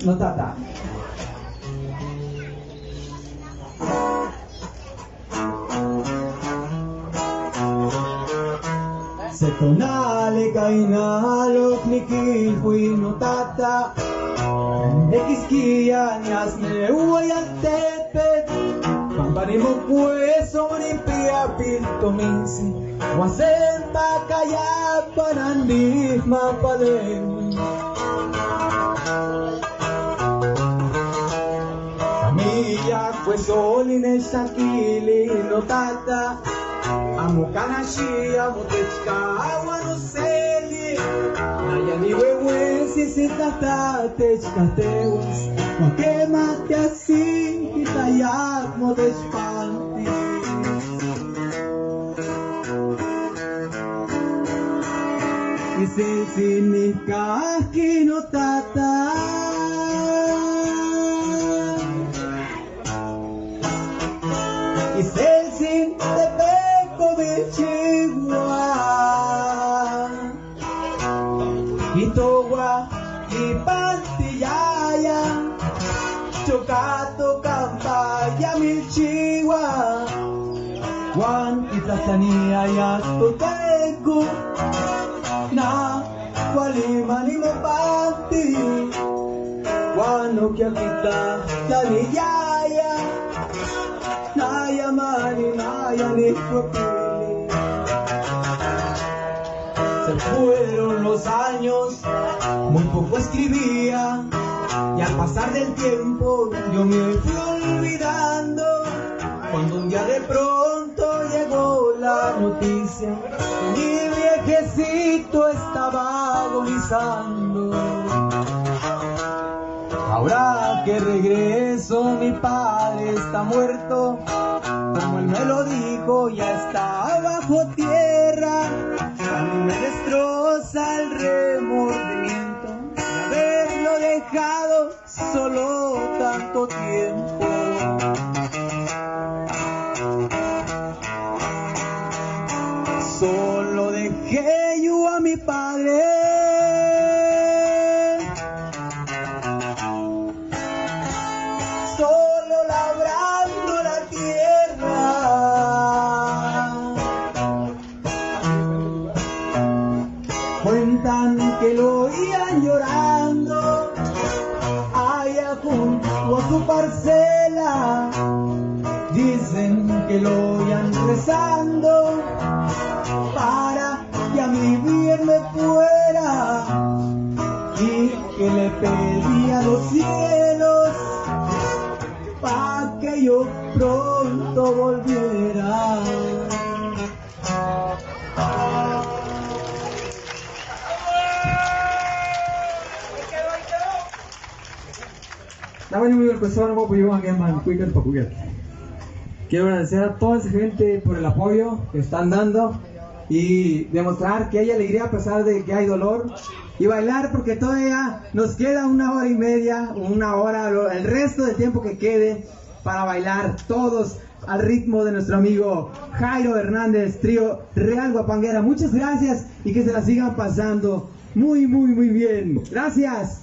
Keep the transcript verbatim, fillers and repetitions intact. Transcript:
Notata. Setonale kainalok nikijwi notata. Nekiskiya nias neuayan tepet. Pampa nimokueso nipiapil tominsi. Wasen pakaya panandij mapalen. Familia, pues, soli nechtakili notata. Amo kanashi, amo techkawa noseli. Naya niwewensi si tata techkatewas. Wakema tiasi, kitayak mo techpanti. Iseltsin nikahki notata. Iseltsin tepeko milchiwa. Itowa ipantiyaya. Chokato kampaya milchiwa. Wan itlahtlaniyaya toteko. Na kuali ma nimopanti. Wan okiakitlahtlaniyaya. Naya mani naya nikuapili. Se fueron los años, muy poco escribía, y al pasar del tiempo yo me fui olvidando. Cuando un día de pronto llegó la noticia, mi viejecito estaba agonizando. Ahora que regreso, mi padre está muerto. Como él me lo dijo, ya está bajo tierra. A mí me destroza el remordimiento de haberlo dejado solo tanto tiempo. Solo dejé yo a mi padre, solo labrando la tierra. Cuentan que lo oían llorando allá junto a su parcela. Dicen que lo oían rezando para que a mí bien me fuera y que le pedía a los cielos pa' que yo pronto volviera. Quiero agradecer a toda esa gente por el apoyo que están dando y demostrar que hay alegría a pesar de que hay dolor y bailar porque todavía nos queda una hora y media, una hora, lo- el resto del tiempo que quede para bailar todos al ritmo de nuestro amigo Jairo Hernández, trío Real Guapanguera. Muchas gracias y que se la sigan pasando muy, muy, muy bien. Gracias.